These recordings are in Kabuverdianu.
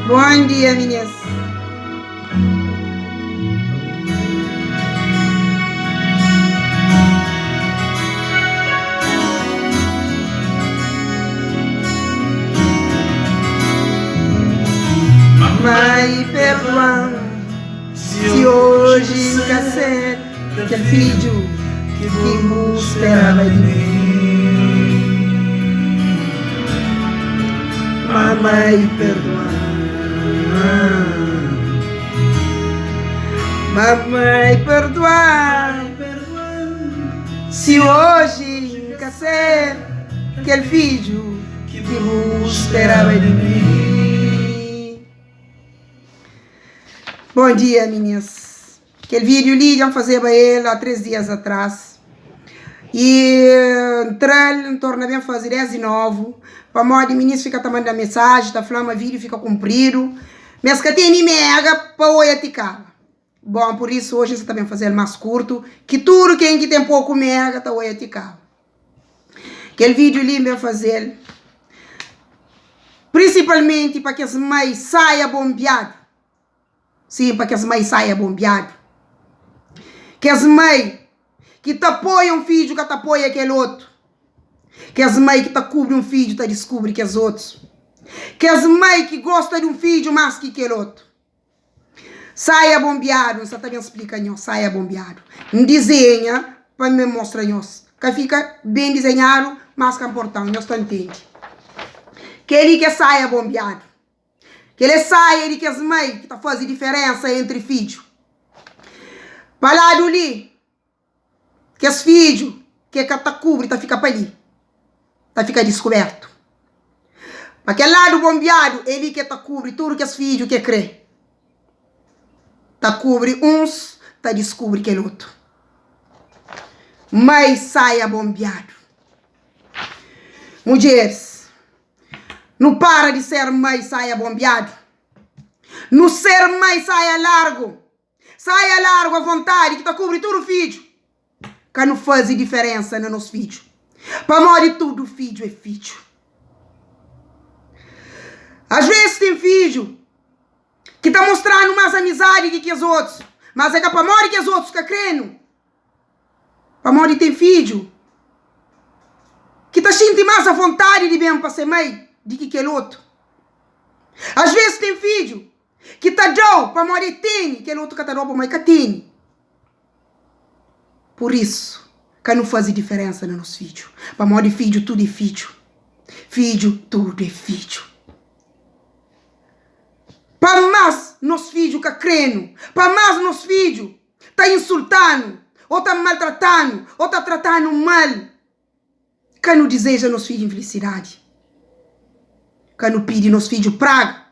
Bom dia, meninas. Mãe, perdoa se hoje nunca ser aquele filho que bu esperava de mim. Mamãe, perdoa. Mamãe, perdoa. Se hoje nunca ser aquele filho que bu esperava de mim. Bom dia, meninas. Kel vídeo li dja N fazeba el há 3 dias atrás e N tra-l N torna ben faze des di novu pamodi minis fika ta manda mensaji ta fla ma vídeo fika kunpridu ma es ka tene mega pa oia ti kaba. Bon, pur isu oji N sa ta ben faze-l más kurtu ki tudu ken ki ten poku mega ta oia ti kaba. Kel vídeo li N ben faze-l prinsipalmenti pa kes mai saia bonbiadu. Sim, pa kes mai saia bonbiadu. Kes mai ki ta apoia un fidju ka ta apoia kel otu. Kes mai ki ta kubri un fidju ta diskubri kes otus. Kes mai ki gosta di un fidju más ki kel otu. Saia bonbiadu, N sa ta ben splika nhos, saia bonbiadu. N dizenha pa N ben mostra nhos. Ka fika ben dizenhadu, mas ka nportan, nhos ta ntende. Kel-li ki é saia bonbiadu. Kel é saia di kes mai ki ta faze diferénsa entri fidju. Pa ladu li, kes fidju ki e ka ta kubri ta fika pa li, ta fika diskubértu. Pa kel ladu bonbiadu, é li ki e ta kubri tudu kes fidju ki e krê. Ta kubri uns, ta diskubri kel otu. Mai saia bonbiadu. Mudjeris. Nu para di ser mai saia bonbiadu. Nu ser mai saia largu. Saia largu avontadi ki ta kubri tudu fidju. Ka nu faze diferensa na nos fidju. Pamodi tudu fidju é fidju. As vezes ten fidju ki ta mostra-nu más amizadi ki kes otus, mas é ka pamodi kes otus ka krê-nu. Pamodi ten fidju ki ta xinti más avontadi di ben pa se mai di ki kel otu. As vezes ten fidju ki ta da-u pamodi el tene, kel otu ka ta da-u pamodi el ka tene. Pur isu, ka nu faze diferénsa na nos fidju, pamodi fidju tudu é fidju. Fidju tudu é fidju. Pa más nos fidju ka krê-nu, pa más nos fidju ta insulta-nu, ô ta maltrata-nu, ô ta trata-nu mal. Ka nu dizeja nos fidju infilisidadi. Ka nu pidi nos fidju praga.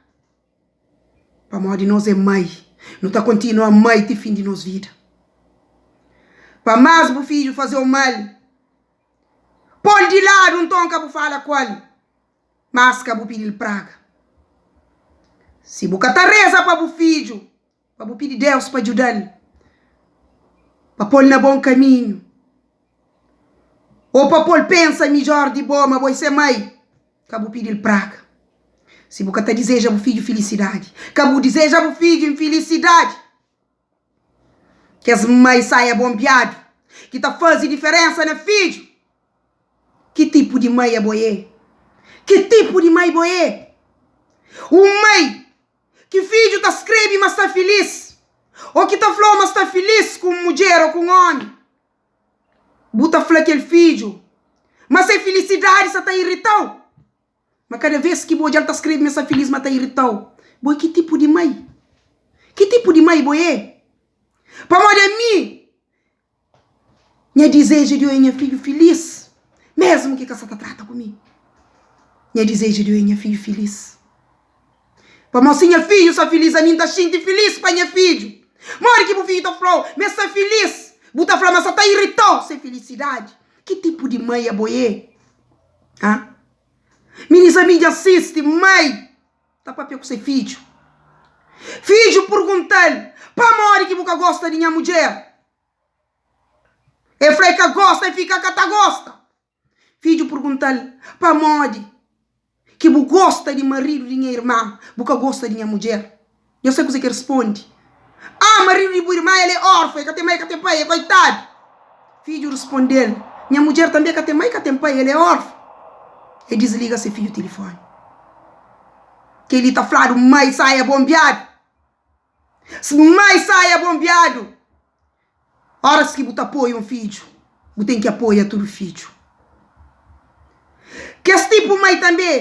Pamodi nos é mai, nu ta kontinua mai ti fin di nos vida. Pa más bu fidju faze-u mal, pô-l di ladu, nton ka bu fala ku el, mas ka bu pidi-l praga. Si bu ka ta reza pa bu fidju, Pa bu pidi Deus pa djuda-l pa pô-l na bon kaminhu ô pa pô-l pensa midjór di bo ma bo é se mai, ka bu pidi-l praga. Si bu ka ta dizeja bu fidju filisidadi, ka bu dizeja bu fidju infilisidadi. Kes mai saia bonbiadu ki ta faze diferénsa na fidju. Ki tipu di mai abo é? Ki tipu di mai bo é? Un mai Ki fidju ta skrebe ma sta filís ô ki ta fla-u ma sta filís ku un mudjer ô ku un ómi? Bu ta fla kel fidju ma se filisidadi sta ta irita-u? Ma kada bês ki bu odja-l ta skrebe ma sta filís ma ta irita-u? Bo é ki tipu di mai? Ki tipu di mai bo é? Pamodi ami Nha dizeju é di oia nha fidju filis, mésmu ki ka sa ta trata ku mi. Nha dizeju é di oia nha fidju filis. Pamodi si nha fidju sta filis, ami N ta xinti filis pa nha fidju. Modi ki bu fidju ta fla-u ma el sta filis, bu ta fla ma sa ta irita-u se filisidadi? Ki tipu di mai abo é? Ha? Minis, ami dja sisti mai ta papia ku se fidju. Fidju purgunta-l, Pamodi ki bu ka gosta di nha mudjer? El fla, El ka gosta, el fika ka ta gosta. Fidju purgunta-l, Pamodi? Ki bu gosta di maridu di nha irma, bu ka gosta di nha mudjer? Nhos sabe kuzê ki el responde? Ah, maridu di bu irma el é órfon, el ka ten mai, el ka ten pai, é koitadu. Fidju responde-l, Nha mudjer tanbê ka ten mai, ka ten pai, el é órfon. El disliga se fidju tilifóni. Kel-li ta fladu mai saia bonbiadu. Mai saia bonbiadu. Óras ki bu ta apoia un fidju, bu ten ki apoia tudu fidju. Kes tipu mai tanbê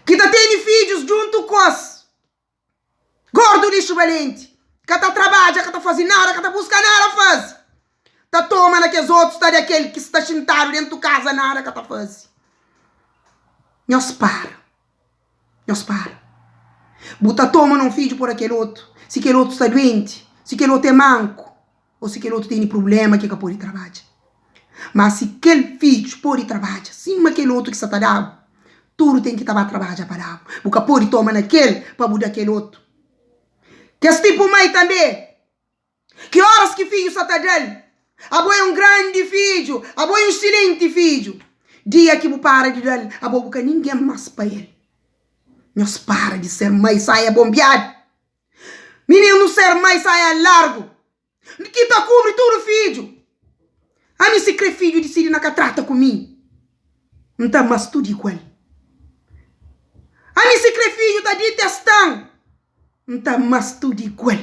ki ta tene fidjus djuntu ku es, gordu, lixu, balenti, ka ta trabadja, ka ta faze nada, ka ta buska nada faze, ta toma na kes otus, ta da kel ki sta xintadu dentu kaza nada ka ta faze. Nhos para. Nhos para. Bu ta toma na un fidju pora kel otu, si kel otu sta duenti, si kel otu é manku, ô si kel otu tene prubléma ki ka pode trabadja. Má si kel fidju pode trabadja sima kel otu ki sta ta da-bu, tudu ten ki ta ba trabadja pa da-bu. Bu ka pode toma na kel pa bu da kel otu. Kes tipu mai tanbê. Ki óras ki fidju sta ta da-l? Abo é un grandi fidju, abo é un xsilenti fidju. Dia ki bu para di da-l, abo bu ka ningen más pa el. Nhos para di ser mai saia bonbiadu. Mininu ser mai saia largu, ki ta kubri tudu fidju. Ami si kre fidju disidi na ka trata ku mi, N ta ama-s tudu igual. Ami si kre fidju ta ditesta-m. N ta ama-s tudu igual.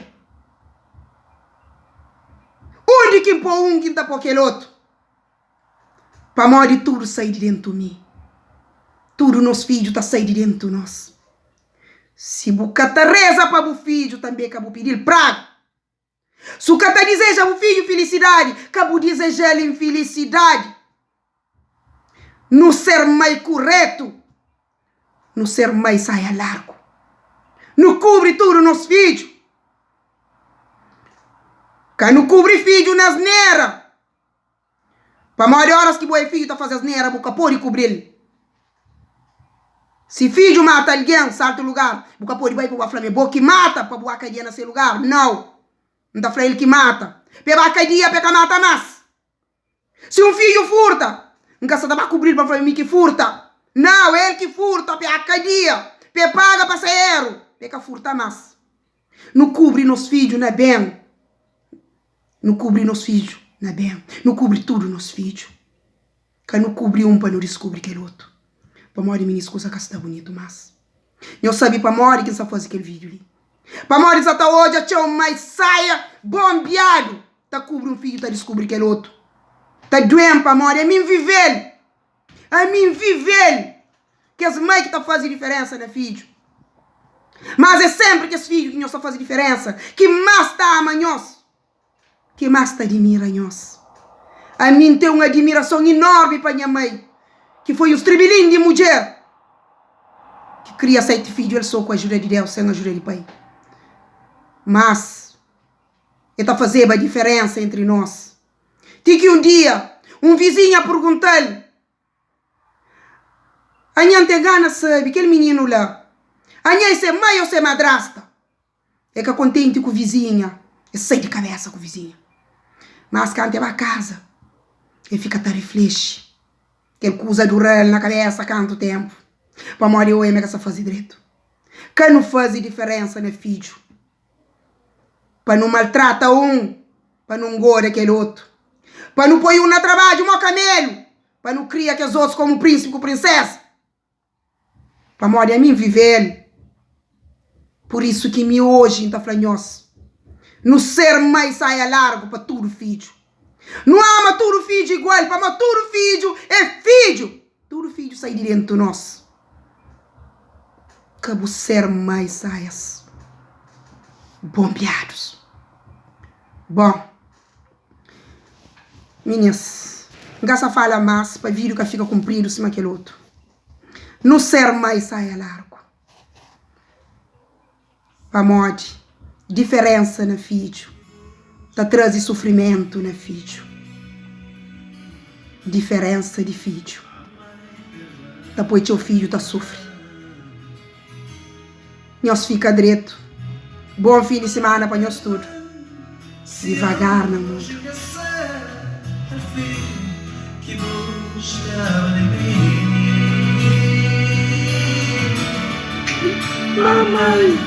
Undi ki N pô un ki N ta pô kel otu. Pamodi tudu sai di déntu mi. Tudu nos fidju ta sai di déntu nos. Si bu ka ta reza pa bu fidju, tanbê ka bu pidi-l praga. Su ka ta dizeja bu fidju filisidadi, ka bu dizeja-l infilisidadi. Nu ser mai kuretu, nu ser mai saia largu. Nu kubri tudu nos fidju. Ka nu kubri fidju na asnera. Pamodi óras ki bo é fidju ta faze asnera, bu ka pode kubri-l. Si fidju mata algen saltu lugar, bu ka pode bai pa bu ba fla ma é bo ki mata pa bu ba kadia na se lugar. Nau! N ta fla el ki mata, pa e ba kadia pa e ka mata más. Si un fidju furta, N ka sta ta ba kubri-l pa N fla ma é mi ki furta. Nau! É el ki furta pa e ba kadia, pa e paga pa se eru, pa e ka furta más. Nu kubri nos fidju na ben. Nu kubri nos fidju na ben. Nu kubri tudu nos fidju. Ka nu kubri un pa nu diskubri kel otu. Pamodi minis kuza ka sta bunitu mas. Nhos sabi pamodi ki N sta fazi kel vídiu li? Pamodi N sa ta odja txeu mai saia bonbiadu ta kubri un fidju ta diskubri kel otu. Ta duen pamodi ami N vive-l. Ami N vive-l. Kes mai ki ta faze diferensa na fidju. Mas é senpri kes fidju ki nhos ta faze diferensa ki más ta ama nhos, ki más ta adimira nhos. Ami N ten un adimirason inormi pa nha mai, ki foi un stribilin di mudjer ki kria 7 fidju el so ku ajuda di Deus, sen ajuda di pai. Mas e ta fazeba diferensa entri nos. Ti ki un dia, un vizinha pergunta-l, Anha N ten gana sabe, kel mininu la, anha é se mai ô se madrasta? E ka kontenti ku vizinha, e sai di kabésa ku vizinha. Mas kantu e ba kaza, e fika ta riflexi. Kel kuza dura-l na kabésa kantu ténpu, pamodi e oia ma e ka sa faze dretu. Ka nu faze diferénsa na fidju, pa nu maltrata un, pa nu ngoda kel otu, pa nu poi un na trabadju mo kamelu, Pa nu kria kes otus komu prínsipi ku prinséza. Pamodi ami N vive-l. Pur isu ki mi oji N ta fla nhos, nu ser mai saia largu pa tudu fidju. Nu ama tudu fidju igual, pamodi tudu fidju é fidju. Tudu fidju sai di déntu nos. Ka bu ser mai saias bonbiadus. Bon. Minis, N ka sa fala mas pa vídiu ka fika kunpridu sima kel otu. Nu ser mai saia largu. Pamodi diferensa na fidju ta traze sufrimentu na fidju. Diferensa di fidju ta poi txeu fidju ta sufri. Nhos fika dretu. Bon fin di simana pa nhos tudu. Divagar na mundu. Mamai.